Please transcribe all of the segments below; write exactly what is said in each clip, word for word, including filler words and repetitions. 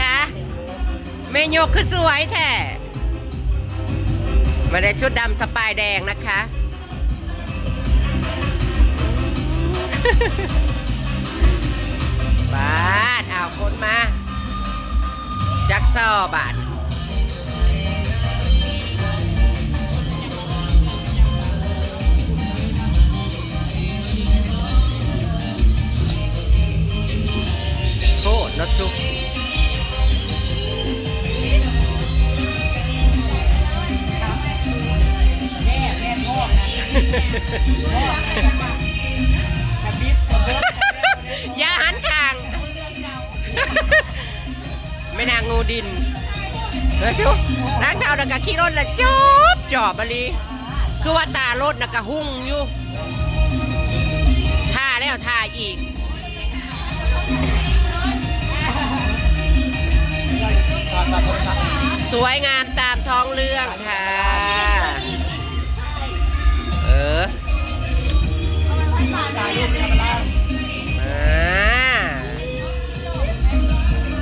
คะ แม่ยกคือสวยแท้ มาในชุดดำสปายแดงนะคะ บาดเอาคนมา จักซอบาด โคตรเนาะซุป อย่าหันข้าง แม่นางงูดิน เออซุป นางเฒ่าน่ะก็ขี่รถละจอบจอบอีหลี คือว่าตารถน่ะก็หุ่งอยู่ ท่าแล้วท่าอีก สวยงามตามท้องเรื่องค่ะ เออ มา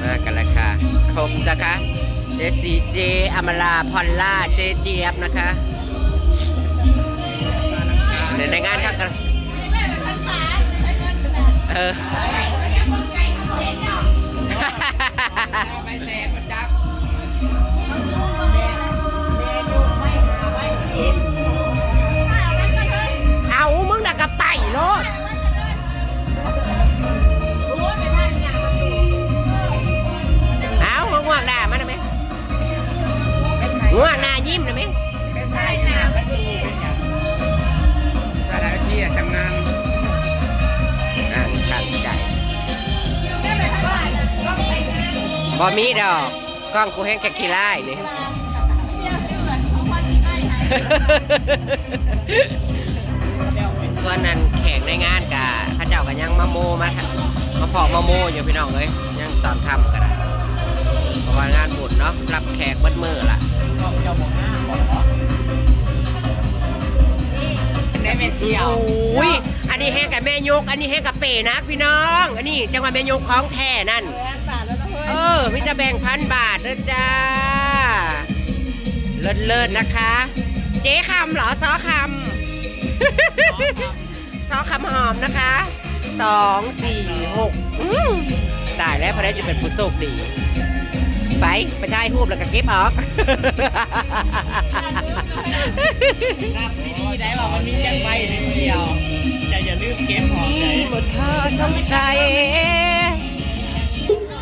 มากันแล้วค่ะ ครบนะคะ เจซี เจอมรา พอลล่า เจเจี๊ยบนะคะ ใน ในงานค่ะ เออ เอา มึงน่ะก็ไปโลด เอา ง่วงด่ามันนะแม่ ง่วงหน้ายิ้มนะแม่ ถ่ายหน้าไปที ถ่ายหน้าไปทีอะ จังงาม อ่านขัดใจ บ่มีดอก กล้องกูแฮงแค่ขี้ร้ายนี่ ส่วนนั้นแขกในงานกะ เขาเจ้าก็ยังมาโมมา มาพอกมาโมอยู่พี่น้องเอ้ย ยังตอนค่ำก็ได้ เพราะว่างานบุญเนาะ รับแขกเบิดมื้อละ ได้แม่เสี่ยว โอ้ย อันนี้แฮงกับแม่ยก อันนี้แฮงกับเป๋นักพี่น้อง อันนี้จังหวะแม่ยกของแท้นั่น เออ มีแต่แบ่งพันบาทเด้อจ้า เลิศๆนะคะ เจ๊คำเหรอ ซ้อคำ ซ้อคำหอมนะคะ สอง สี่ หก อืม ตายแล้ว พอได้จะเป็นผู้โชคดี ไป ไปถ่ายรูปแล้วก็เก็บออก นับดีๆได้ว่ามันมีจักใบเดียว จะอย่าลืมเก็บออกเลย หมดข้อสงสัย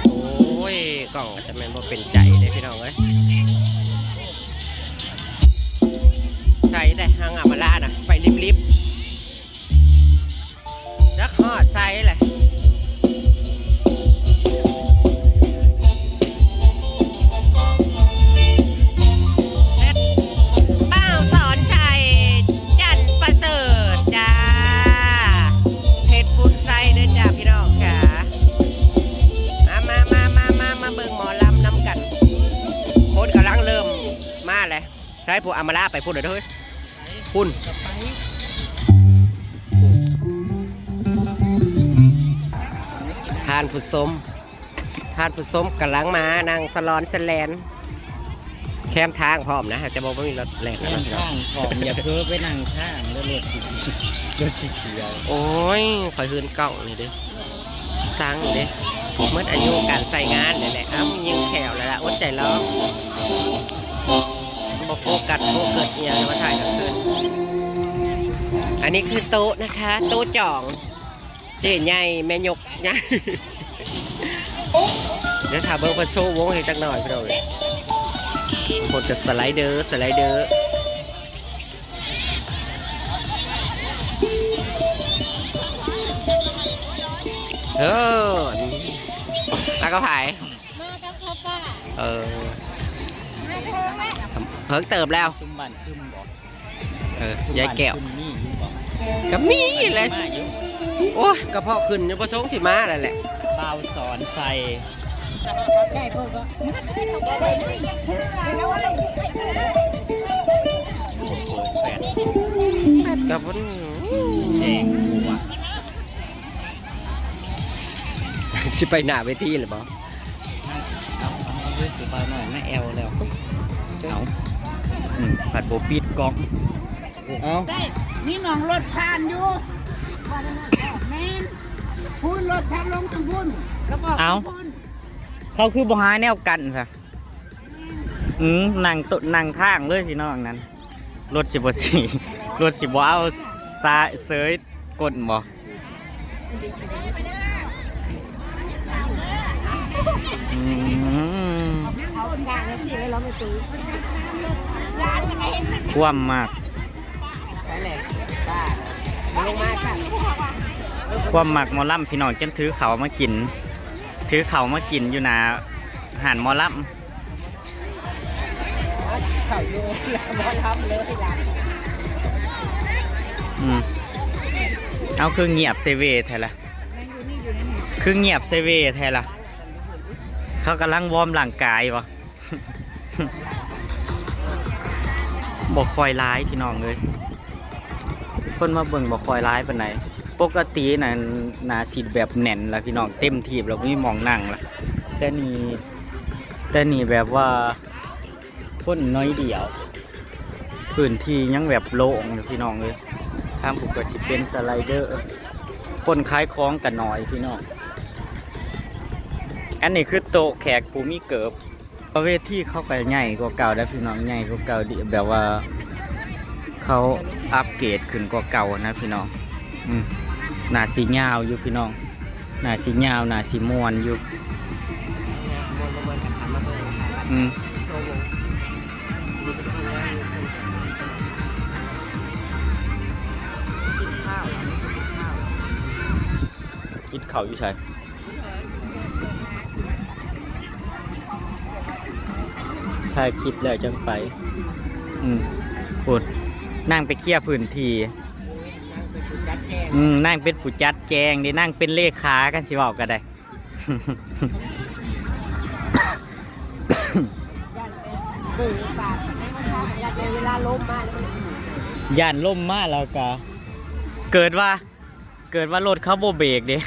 โอ้ย กล้องก็จะแม่นบ่เป็นใจเด้พี่น้องเอ้ย ใส่ได้ทางอำมาลานะ ไปลิบๆ จักฮอดใส่เลย บ่าวสอนชัย จันทร์ประเสริฐจ้า เพชรพุนไซเด้อจ้าพี่น้องค่ะ มามามามามามาเบิ่งหมอลำนำกัน คนกำลังเริ่มมาเลย ใช้ผู้อำมาลาไปพุ่นเลยเด้อ พุ่น ท่านผู้ชม ท่านผู้ชมกำลังมา นั่งสลอนสแลน แคมทางพร้อมนะ จะบอกว่ามีรถแล่น แคมทางพร้อม อย่าเพ้อไปนั่งข้างแล้วรถสี รถสีเขียว โอ้ย คอยหืนกล้องนี่เด้อ สั่งเด้ หมดอายุการใช้งานนี่แหละ เอ้า ยิงแขวแล้วล่ะ อดใจรอ บ่โฟกัสโฟกัสอีหยังมาถ่ายกลางคืน อันนี้คือโต๊ะนะคะ โต๊ะจอง เจ๊ใหญ่แม่ยกใหญ่ เดี๋ยวถ่ายเบิ่งเพิ่นโชว์วงให้จักหน่อยพี่น้องเอ้ย คนก็สไลเดอร์ สไลเดอร์ เออ แล้วก็ผาย มากับเขาป่า เออ มาเถอะแม่ เพิ่งเติบแล้ว ซุมบ้านซุมบ่ เออ ซุม ยายแก้ว บ้านซุมนี่อยู่บ่ ก็มีแหละ มาอยู่ โอ้ย กระเพาะขึ้นอยู่ประสงค์สิมาแล้วแหละ บ่าวสอนใส่ ใช่พวกก็ แฟด แฟดกับมัน แจ้งกูอะ สิไปหน้าเวทีหรือเปล่า นั่งสิ เอ้า ปลาหน่อยมาแอวแล้ว เอาอืมผัดโบปิดกล้อง เอา ได้ มีหนองรถผ่านอยู่ แม่น พูนรถทางลงทางพูน แล้วก็ เอา พูน เขาคือบ่หาแนวกันซะ อืมนั่งโต๊ะนั่งทางเลยพี่น้องนั้น รถสิบ่สิ รถสิบ่เอาสายเสยก้นบ่ อืมความมาก ความมากหมอลำพี่น้องจนถือเขาวมากิน ถือเขาวมากินอยู่หน้าห้านหมอลำ เขาอยู่หมอลำเลยล่ะ อืมเอาคือเงียบเซเวแท้ละ คือเงียบเซเวแท้ละ เขากำลังวอร์มร่างกายวะ บ่ค่อยหลายพี่น้องเอ้ย คนมาเบิ่งบ่ค่อยหลายปานใด ปกติน่ะน่าสิแบบแน่นล่ะพี่น้อง เต็มที่แล้วมีหม่องนั่งล่ะ แต่นี่ แต่นี่แบบว่า คนน้อยเดียว พื้นที่ยังแบบโล่งอยู่พี่น้องเอ้ย ทางผมก็สิเป็นสไลเดอร์ คนขายของก็น้อยพี่น้อง อันนี้คือโต๊ะแขกผู้มีเกิบ เวทีเขาก็ใหญ่กว่าเก่าแล้วพี่น้อง ใหญ่กว่าเก่าดิ แบบว่า เขาอัปเกรดขึ้นกว่าเก่านะพี่น้อง อืมน่าสิยาวอยู่พี่น้อง น่าสิยาว น่าสิม่วนอยู่ อืมกินข้าวอยู่ไส ถ่ายคลิปแล้วจังไป อืมพูด นางไปเคลียร์พื้นที่ อืม นางเป็นผู้จัดแจงเด้ นางเป็นเลขา กันสิเว้าก็ได้ เวลาลมมาแล้วมัน ย่านลมมาแล้วก็ เกิดว่า เกิดว่ารถเขาบ่เบรกเด้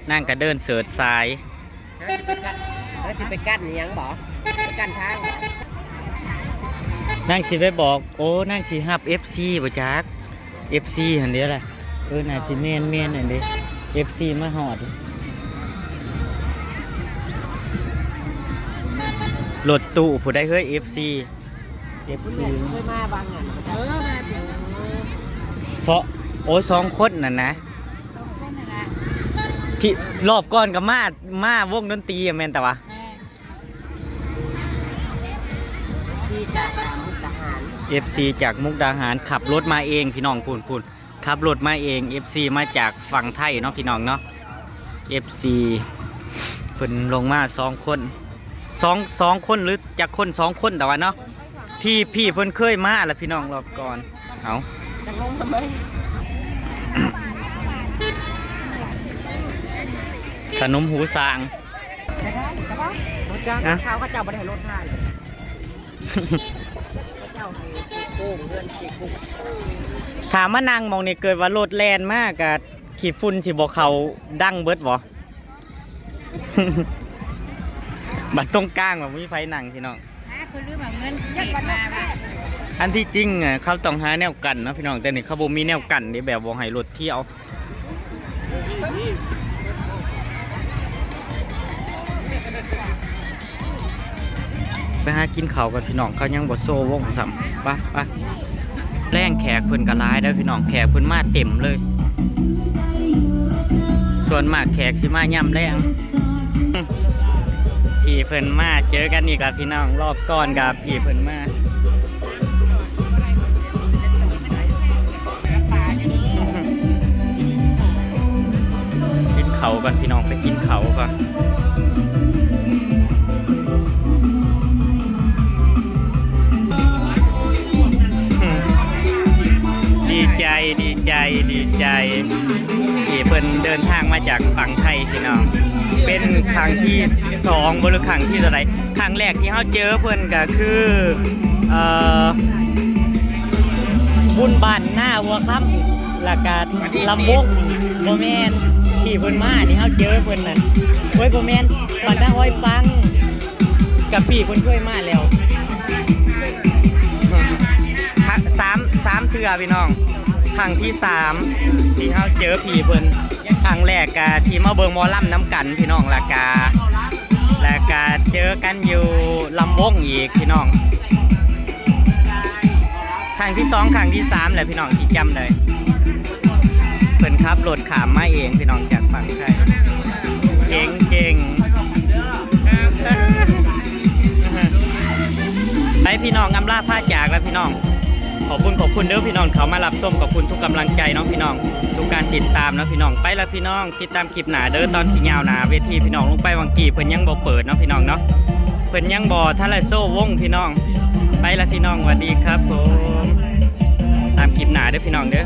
นางก็เดินเสิร์ชสาย แล้วสิไปกั้น แล้วสิไปกั้นอิหยังบ่ ไปกั้นทางบ่ นางสิไปบอก โอ้ นางสิรับเอฟซีบ่จัก เอฟซีหั่นเด้ล่ะ เออ น่าสิแม่นๆหั่นเด้ เอฟซีมาฮอด รถตู้ผู้ใดเฮ้ย เอฟซี เอฟซี เคยมาบางงาน เออ มา สอง โอ้ย สองคนนั่นนะ ที่รอบก่อนก็มา มาวงดนตรีอะแม่นแต่ว่า เอฟซีจากมุกดาหาร เอฟซีจากมุกดาหารขับรถมาเองพี่น้อง พูนพูน ขับรถมาเอง เอฟซีมาจากฝั่งไทยเนาะพี่น้องเนาะ เอฟซี เพิ่นลงมาสองคน สอง สองคนหรือจักคน สองคนแต่ว่าเนาะ ที่พี่เพิ่นเคยมาแล้วพี่น้องรอบก่อน เอาขนมหูสาง เขาเขาเจ้าบ่ได้ให้รถถ่าย เขาเจ้าให้โกงเงินสิโกง ถามมานั่งหม่องนี่ เกิดว่ารถแล่นมากะขี้ฝุ่นสิบ่เข้าดังเบิดบ่ บัดตรงกลางบ่มีไผนั่งพี่น้อง อ่ะ คือลืมเอาเงินกีบมาว่ะ อันที่จริงอะเขาต้องหาแนวกั้นเนาะพี่น้อง แต่นี่เขาบ่มีแนวกั้นเด้ แบบบ่ให้รถเที่ยว ไปหากินข้าวกันพี่น้อง เขายังบ่โซ่วงซ้ำ ไป ไป แลงแขกเพิ่นก็หลายเด้อพี่น้อง แขกเพิ่นมาเต็มเลย ส่วนมากแขกสิมายามแลง พี่เพิ่นมาเจอกันอีกแล้วพี่น้อง รอบก่อนกับพี่เพิ่นมา กินเขาวก่อนพี่น้อง ไปกินเขาวก่อน ดีใจ ดีใจ ดีใจ ที่เพิ่นเดินทางมาจากฝั่งไทยพี่น้อง เป็นครั้งที่สองบ่หรือครั้งที่เท่าไหร่ ครั้งแรกที่เฮาเจอเพิ่นก็คือ เอ่อ ว คุณบ้านหน้าวัวค่ำแล้วก็ลำวงบ่แม่นพี่เพิ่นมานี่เฮาเจอเพิ่นนั่นโอ้ยบ่แม่นบ้านหน้าห้อยปังกับพี่เพิ่นช่วยมาแล้ว สามสามเทื่อพี่น้องครั้งที่สามที่เฮาเจอพี่เพิ่นครั้งแรกกะที่มาเบิ่งหมอลำน้ำกันพี่น้องแล้วกะแล้วกะเจอกันอยู่ลำวงอีกพี่น้อง ครั้งที่สองครั้งที่สามแหละพี่น้องที่จำได้เพิ่นขับรถข้ามมาเองพี่น้องจากฝั่งไทยเก่งเก่งไปพี่น้องอำลาพาจากแล้วพี่น้อง ขอบคุณขอบคุณเด้อพี่น้องเขามารับชมขอบคุณทุกกำลังใจเนาะพี่น้องทุกการติดตามเนาะพี่น้องไปแล้วพี่น้องติดตามคลิปหน้าเด้อตอนที่ยาวหนาเวทีพี่น้องลงไปวังกี้เพิ่นยังบ่เปิดเนาะพี่น้องเนาะเพิ่นยังบ่ทันได้โซ่วงพี่น้องไปแล้วพี่น้องสวัสดีครับผมตามคลิปหน้าเด้อพี่น้องเด้อ